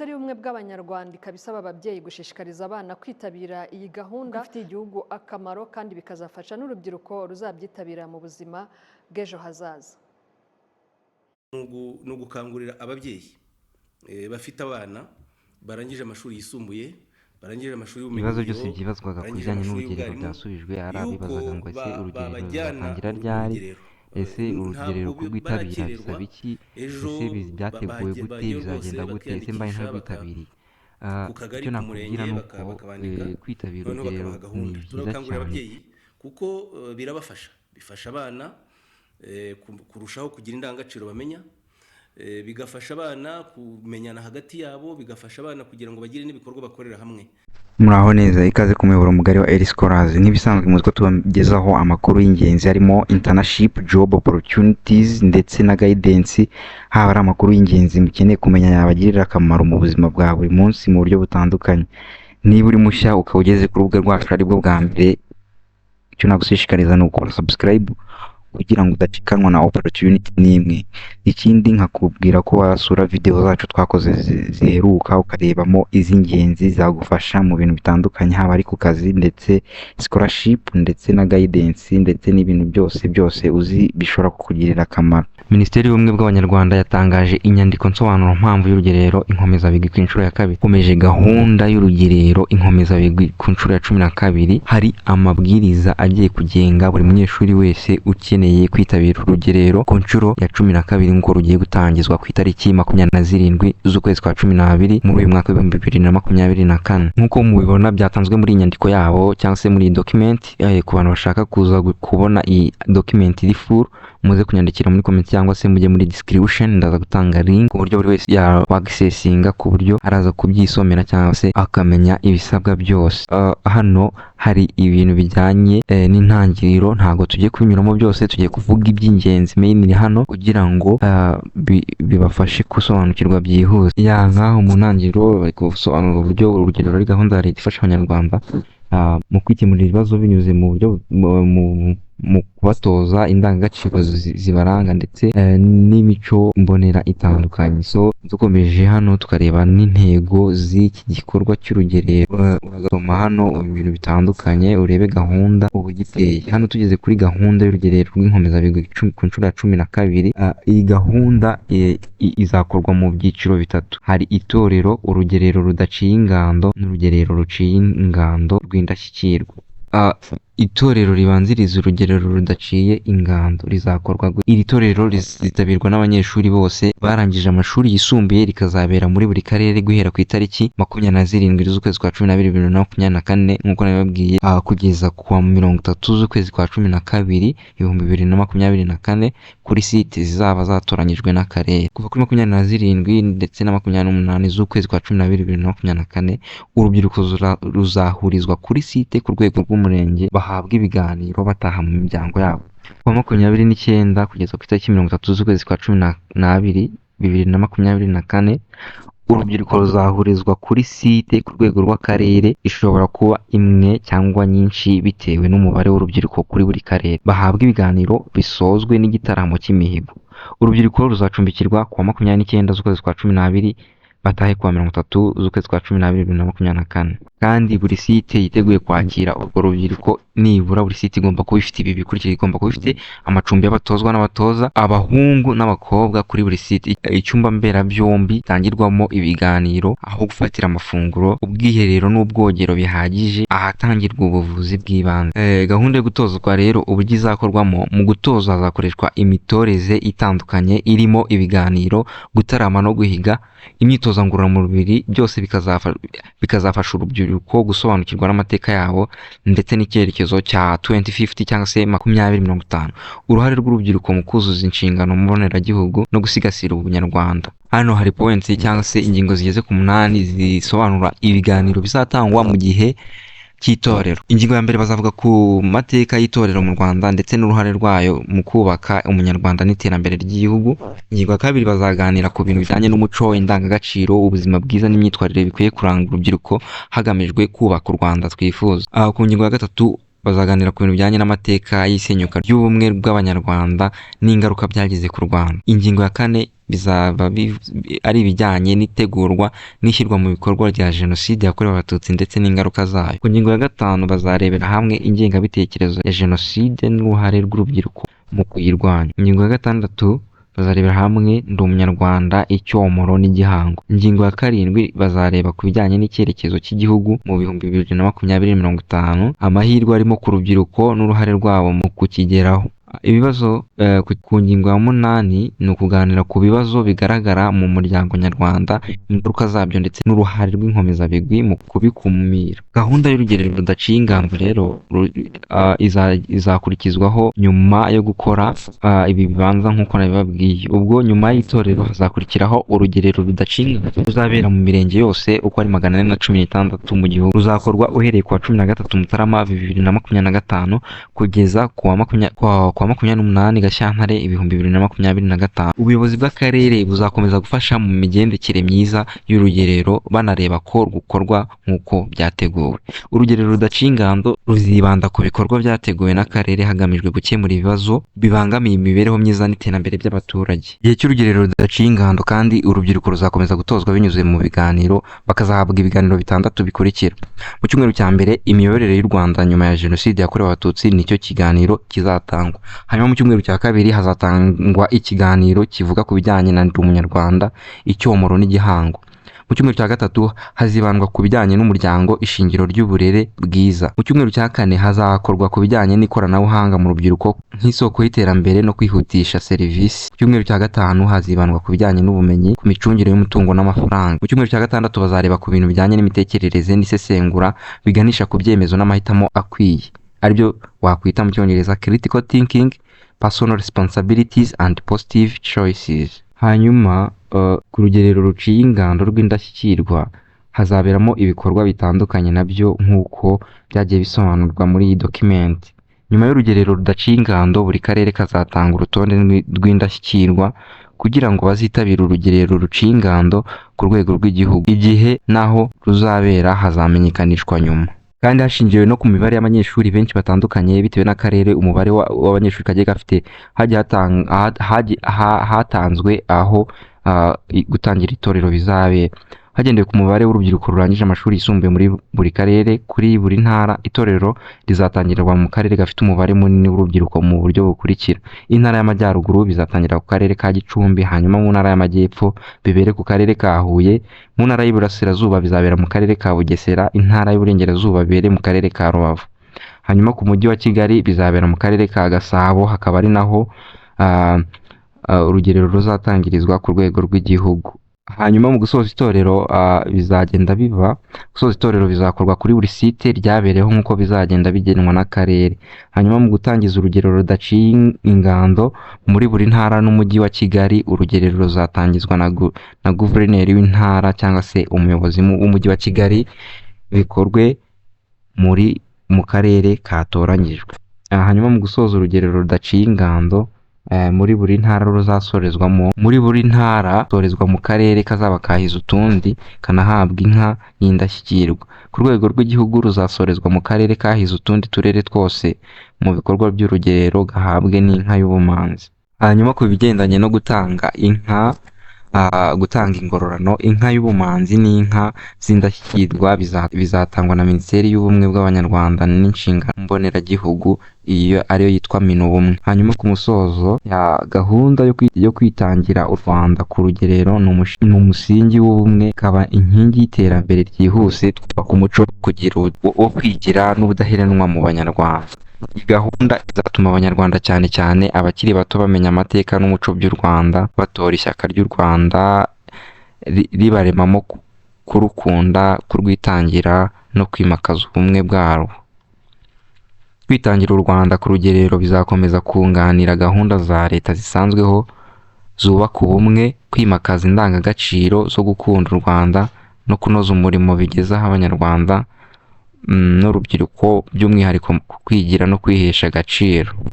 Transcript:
Minisiteri y'Ubumwe bw'Abanyarwanda ikaba isaba ababyeyi gushishikariza abana kwitabira iyi gahunda ifitiye igihugu akamaro, kandi bikazafasha n'urubyiruko ruzabyitabira mu buzima bw'ejo hazaza. Ni ugukangurira ababyeyi bafite abana barangije amashuri yisumbuye, barangije amashuri Ibibazo byose y'ubumenyingiro, byibazwaga ku barangije bijyanye amashuri n'urugerero y'ubwarimu, byasubijwe. Hari yuko abibazaga ngo ese urugerero babajyana ruzatangira mu ryari? rugerero. Ese urugerero Ntabwo kurwitabira barakererwa. bisaba iki? Ejo Ese byateguwe gute? bajyayo rwose, Bizagenda gute? Ese mbaye bakiyandikisha ntarwitabiriye? ku kagari, Icyo ku nakubwira murenge, ni uko bakabandika, kwitabira noneho urugerero bakabaha ni gahunda. byiza Turakangurira cyane. ababyeyi kuko birabafasha, bifasha abana kurushaho kugira indangagaciro bamenya, bigafasha abana kumenyana hagati yabo, bigafasha abana kugira ngo bagire n'ibikorwa bakorera hamwe. Muraho neza, ikaze ku muyoboro mugari wa Eri Scholars. Nk'ibisanzwe muzi ko tubagezaho amakuru y'ingenzi harimo internship, job opportunities ndetse na guidance, haba ari amakuru y'ingenzi mukeneye kumenya yabagirira akamaro mu buzima bwa buri munsi mu buryo butandukanye. Niba uri mushya ukaba ugeze ku rubuga rwacu aribwo bwa mbere, icyo nagushishikariza ni ugukora subscribe kugira ngo udacikanwa na opportunity n'imwe. Ikindi nkakubwira ko wasura video zacu twakoze ziheruka, ukarebamo iz'ingenzi zagufasha mu bintu bitandukanye, haba ari ku kazi ndetse scholarship ndetse na guidance ndetse n'ibintu byose byose uzi bishobora kukugirira akamaro. Minisiteri y'Ubumwe bw'Abanyarwanda yatangaje inyandiko nsobanurampamvu y'urugerero inkomezabigwi ku nshuro ya kabiri. Ikomeje gahunda y'urugerero inkomezabigwi ku nshuro ya 12. Hari amabwiriza agiye kugenga buri munyeshuri wese ukeneye kwitabira urugerero ku nshuro ya 12, nk'uko rugiye gutangizwa ku itariki 27 z'ukwezi kwa 12 muri uyu mwaka w'2024, nk'uko mubibona byatanzwe muri iyi nyandiko yabo cyangwa se muri iyi document. Ku bantu bashaka kuza kubona iyi document iri full, muze kunyandikira muri comment cyangwa se mujye muri description, ndaza gutanga link ku buryo buri wese yawaccessinga, ku buryo araza kubyisomera cyangwa se akamenya ibisabwa byose. Hano hari ibintu bijyanye n'intangiriro. Ntabwo tugiye kubinyuramo byose, tugiye kuvuga iby'ingenzi mainly hano kugira ngo bibafashe gusobanukirwa byihuse. Ya, nk'aho mu ntangiriro bari gusobanura uburyo urugerero ari gahunda ya leta ifasha Abanyarwanda mu kwikemurira ibibazo binyuze mu buryo mu kubatoza indangagaciro zibaranga ndetse n'imico mbonera itandukanye. So dukomeje hano tukareba n'intego z'iki gikorwa cy'urugerero. Urasoma hano ibintu bitandukanye, urebe gahunda uburyo iteye. Hano tugeze kuri gahunda y'urugerero rw'inkomezabigwi ku nshuro ya 12. Iyi gahunda izakorwa mu byiciro bitatu. Hari itorero, urugerero rudaciye ingando n'urugerero ruciye ingando rw'indashyikirwa. Itorero ribanziriza urugerero rudaciye ingando rizakorwa. Iri torero rizitabirwa n'abanyeshuri bose barangije amashuri yisumbuye, rikazabera muri buri karere guhera ku itariki 27 z'ukwezi kwa 12 2024, nk'uko nabibabwiye, kugeza ku wa 30 z'ukwezi kwa 12 2024, kuri site zizaba zatoranyijwe n'akarere. Kuva kuri 27 ndetse na 28 z'ukwezi kwa 12 2024, urubyiruko ruzahurizwa kuri site ku rwego rw'umurenge, bahabwa ibiganiro, bataha mu miryango yabo. Kuwa 29 kugeza ku itariki 30 z'ukwezi kwa 12 2024, urubyiruko ruzahurizwa kuri site ku rwego rw'akarere, ishobora kuba imwe cyangwa nyinshi bitewe n'umubare w'urubyiruko kuri buri karere, bahabwa ibiganiro bisozwe n'igitaramo cy'imihigo. Urubyiruko ruzacumbikirwa ku wa 29 z'ukwezi kwa 12, batahe kuwa 30 z'ukwezi kwa 12 2024. Kandi buri site yiteguye kwakira urwo rubyiruko, nibura buri site igomba kuba ifite ibi bikurikira: igomba kuba ifite amacumbi y'abatozwa n'abatoza, abahungu n'abakobwa kuri buri site, icyumba mberabyombi gitangirwamo ibiganiro, aho gufatira amafunguro, ubwiherero n'ubwogero bihagije, ahatangirwa ubuvuzi bw'ibanze. Gahunda yo gutozwa rero, uburyo izakorwamo: mu gutoza hazakoreshwa imitoreze itandukanye irimo ibiganiro, gutarama no guhiga, imyitozo ngororamubiri, byose bikazafasha urubyiruko gusobanukirwa n'amateka yabo ndetse n'icyerekezo cya 2050 cyangwa se 2050, uruhare rw'urubyiruko mu kuzuza inshingano mboneragihugu no gusigasira ubunyarwanda. Hano hari points cyangwa se ingingo zigeze ku munani zisobanura ibiganiro bizatangwa mu gihe cy'itorero. Ingingo ya mbere, bazavuga ku mateka y'itorero mu Rwanda ndetse n'uruhare rwayo mu kubaka umunyarwanda n'iterambere ry'igihugu. Ingingo ya kabiri, bazaganira ku bintu bijyanye n'umuco, indangagaciro, ubuzima bwiza n'imyitwarire bikwiye kuranga urubyiruko hagamijwe kubaka u Rwanda twifuza. Ku ngingo ya gatatu Bazaganira ku bintu bijyanye n'amateka y'isenyuka ry'ubumwe bw'Abanyarwanda n'ingaruka byagize ku Rwanda. Ingingo ya kane bizaba ari ibijyanye n'itegurwa n'ishyirwa mu bikorwa rya Jenoside yakorewe Abatutsi ndetse n'ingaruka zayo. Ku ngingo ya gatanu bazarebera hamwe ingengabitekerezo ya Jenoside n'uruhare rw'urubyiruko mu kuyirwanya. Ingingo ya gatandatu bazarebera hamwe Ndi Umunyarwanda, Icyomoro n'igihango. Ingingo ya karindwi bazareba ku bijyanye n'icyerekezo cy'igihugu mu 2020-50, amahirwe arimo ku rubyiruko n'uruhare rwabo mu kukigeraho. Ibibazo ku ngingo ya munani ni ukuganira ku bibazo bigaragara mu muryango nyarwanda, ingaruka zabyo ndetse n'uruhare rw'inkomezabigwi mu kubikumira. Gahunda y'urugerero rudaciye ingando rero izakurikizwaho nyuma yo gukora ibi bibanza nk'uko nabibabwiye. Ubwo nyuma y'itorero hazakurikiraho urugerero rudaciye ingando ruzabera mu mirenge yose uko ari 416 mu gihugu. Ruzakorwa uhereye ku wa 13 Mutarama 2025 kugeza ku wa 28 Gashyantare 2025. Ubuyobozi bw'akarere buzakomeza gufasha mu migendekere myiza y'urugerero, banareba ko rukorwa nk'uko byateguwe. Urugerero rudaciye ingando ruzibanda ku bikorwa byateguwe n'akarere hagamijwe gukemura ibibazo bibangamiye imibereho myiza n'iterambere by'abaturage. Igihe cy'urugerero rudaciye ingando kandi, urubyiruko ruzakomeza gutozwa binyuze mu biganiro, bakazahabwa ibiganiro bitandatu bikurikira. Mu cyumweru cya mbere, imiyoborere y'u Rwanda nyuma ya Jenoside yakorewe Abatutsi nicyo kiganiro kizatangwa. Hanyuma mu cyumweru cya kabiri hazatangwa ikiganiro kivuga ku bijyanye na Ndi Umunyarwanda, Icyomoro n'igihango. Mu cyumweru cya gatatu hazibandwa ku bijyanye n'umuryango, ishingiro ry'uburere bwiza. Mu cyumweru cya kane hazakorwa ku bijyanye n'ikoranabuhanga mu rubyiruko nk'isoko y'iterambere no kwihutisha serivisi. Mu cyumweru cya gatanu hazibandwa ku bijyanye n'ubumenyi ku micungire y'umutungo n'amafaranga. Mu cyumweru cya gatandatu bazareba ku bintu bijyanye n'imitekerereze n'isesengura biganisha ku byemezo n'amahitamo akwiye, aribyo wakwita mu Cyongereza critical thinking, personal responsibilities and positive choices. Hanyuma ku rugerero ruciye ingando rw'indashyikirwa hazaberamo ibikorwa bitandukanye nabyo nk'uko byagiye bisobanurwa muri iyi document. Nyuma y'urugerero rudaciye ingando, buri karere kazatanga urutonde rw'indashyikirwa kugira ngo bazitabire urugerero ruciye ingando ku rwego rw'igihugu. Igihe n'aho ruzabera hazamenyekanishwa nyuma. Kandi hashingiwe no ku mibare y'abanyeshuri benshi batandukanye bitewe n'akarere umubare w'abanyeshuri kagiye gafite, hagiye hatanzwe aho gutangira itorero bizabera. Hagendewe ku mubare w'urubyiruko rurangije amashuri yisumbuye muri buri karere, kuri buri ntara, itorero rizatangirwa mu karere gafite umubare munini w'urubyiruko mu buryo bukurikira: Intara y'Amajyaruguru bizatangira ku karere ka Gicumbi, hanyuma mu Ntara y'Amajyepfo bibere ku karere ka Huye, mu Ntara y'Iburasirazuba bizabera mu karere ka Bugesera, Intara y'Uburengerazuba bibere mu karere ka Rubavu. Hanyuma ku mujyi wa Kigali bizabera mu karere ka Gasabo, hakaba ari naho urugerero ruzatangirizwa ku rwego rw'igihugu. Hanyuma mu gusoza itorero bizagenda biba, gusoza itorero bizakorwa kuri buri site ryabereyeho nk'uko bizagenda bigenwa n'akarere. Hanyuma mu gutangiza urugerero rudaciye ingando muri buri ntara n'umujyi wa Kigali, urugerero ruzatangizwa na guverineri w'intara cyangwa se umuyobozi w'umujyi wa Kigali, bikorwe mu karere katoranyijwe. Hanyuma mu gusoza urugerero rudaciye ingando muri buri ntara ruzasorezwamo, muri buri ntara sorezwa mu karere kazaba kahize utundi kanahabwa inka y'indashyikirwa. Ku rwego rw'igihugu ruzasorezwa mu karere kahize utundi turere twose mu bikorwa by'urugerero, gahabwe n'inka y'ubumanzi. Hanyuma ku bigendanye no gutanga inka, gutanga ingororano, inka y'ubumanzi n'inka z'indashyikirwa bizatangwa na Minisiteri y'Ubumwe bw'Abanyarwanda n'Inshingano Mboneragihugu, iyo ariyo yitwa Minubumwe. Hanyuma ku musozo ya gahunda yo kwitangira u Rwanda ku rugerero ni umusingi w'ubumwe, ikaba inkingi y'iterambere ryihuse, twubaka umuco wo kugira wo kwigira n'ubudaheranwa mu Banyarwanda. Iyi gahunda izatuma Abanyarwanda, cyane cyane abakiri bato, bamenya amateka n'umuco by'u Rwanda, batora ishyaka ry'u Rwanda ribaremamo kurukunda, kurwitangira no kwimakaza ubumwe bwarwo. Kwitangira u Rwanda ku rugerero bizakomeza kunganira gahunda za leta zisanzweho zubaka ubumwe, kwimakaza indangagaciro zo gukunda u Rwanda no kunoza umurimo bigezaho Abanyarwanda n'urubyiruko by'umwihariko ku kwigira no kwihesha agaciro.